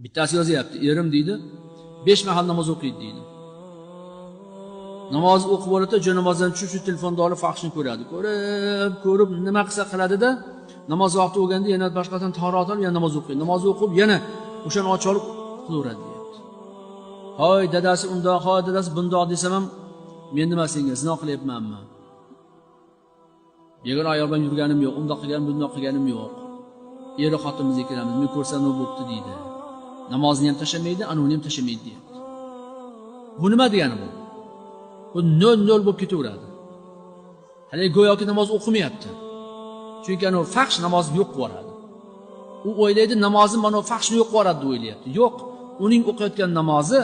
Bittasi yozyapti, erim deydi, 5 mahal namoz o'qiydi deydi. Namoz o'qib oladi, joy namozdan tushib shu telefonda olib fahshni ko'radi. Ko'rib nima qilsa qiladida, namoz vaqti bo'lganda yana boshqadan tahorat olib yana namoz o'qiydi. Namoz o'qib yana o'shani ochib olib qilaveradi deyapti. Hoy dadasi undoq, hoy dadasi bundoq desam ham men nima senga zino qilyapmanmi? Begona ayol bilan yurganim yo'q, undoq qilganim, bundoq qilganim yo'q. Eri xotinimiz ikkalamiz, men ko'rsam nima bo'pti deydi. Namozni ham tashlamaydi, anavini ham tashlamaydi deyapti. Bu nima degani bu? Bu 0-0 bo'lib ketaveradi. Hali go'yoki namoz o'qimayapti. Chunki ana fahsh namozni yo'q qilib yuboradi. U o'ylaydi namozim mana fahshni yo'q qilib yuboradi deb o'ylayapti. Yo'q, uning o'qiyotgan namozi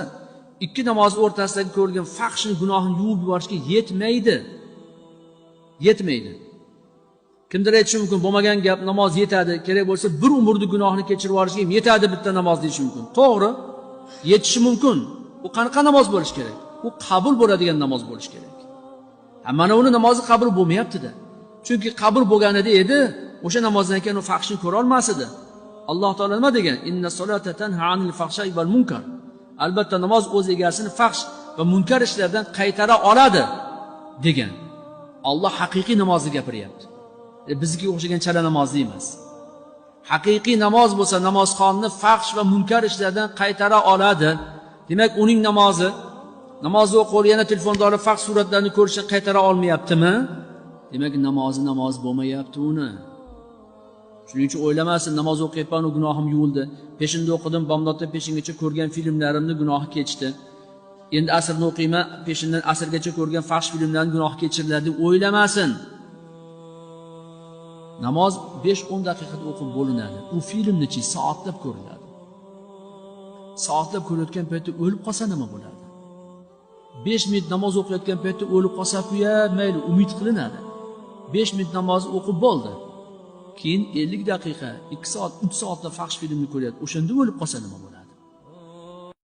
ikki namoz o'rtasidagi ko'rgan fahshni gunohini yuvib yuborishga yetmaydi. Yetmaydi. Kimdir aytishi mumkin, bo'lmagan gap, namoz yetadi, kerak bo'lsa bir umrni gunohini kechirib yuborishga ham yetadi bitta namoz deyish mumkin. To'g'ri, yetishi mumkin. U qanaqa namoz bo'lishi kerak? U qabul bo'ladigan namoz bo'lishi kerak. Mana uni namozi qabul bo'lmayapti-da. Chunki qabul bo'lganida edi, o'sha namozdan keyin u fahshni ko'ra olmas edi. Alloh taolo nima degan? Inna solata tanha anil fahsha'i val munkar. Albatta namoz o'z egasini fahsh va munkar ishlardan qaytara oladi degan. Alloh haqiqiy namozni gapiryapti. Bizga o'xshagan chala namozni emas. Haqiqiy namoz bo'lsa namozxonni fahsh va munkar ishlardan qaytara oladi. Demak, uning namozi, namozni o'qib yana telefonda olib fahsh suratlarni ko'rishdan qaytara olmayaptimi? Demak, namozi namoz bo'lmayapti uni. Shuning uchun o'ylamasin, namoz o'qiyapman, u gunohim yuvildi. Peshinda o'qidim, bomdodda peshingacha ko'rgan filmlarimni gunohi kechdi. Endi asrni o'qiyman, peshindan asrgacha ko'rgan fahsh filmlarni gunohi kechiriladi deb o'ylamasin. Namoz 5-10 daqiqada o'qib bo'linadi. U filmni-chi soatlab ko'riladi. Soatlab ko'rayotgan paytda o'lib qolsa nima bo'ladi? 5 minut namoz o'qiyotgan paytda o'lib qolsa-ku ya, mayli, umid qilinadi. 5 minut namoz o'qib bo'ldi. Keyin 50 daqiqa, 2 soat, 3 soatda fahsh filmni ko'ryapti. O'shanda o'lib qolsa nima bo'ladi?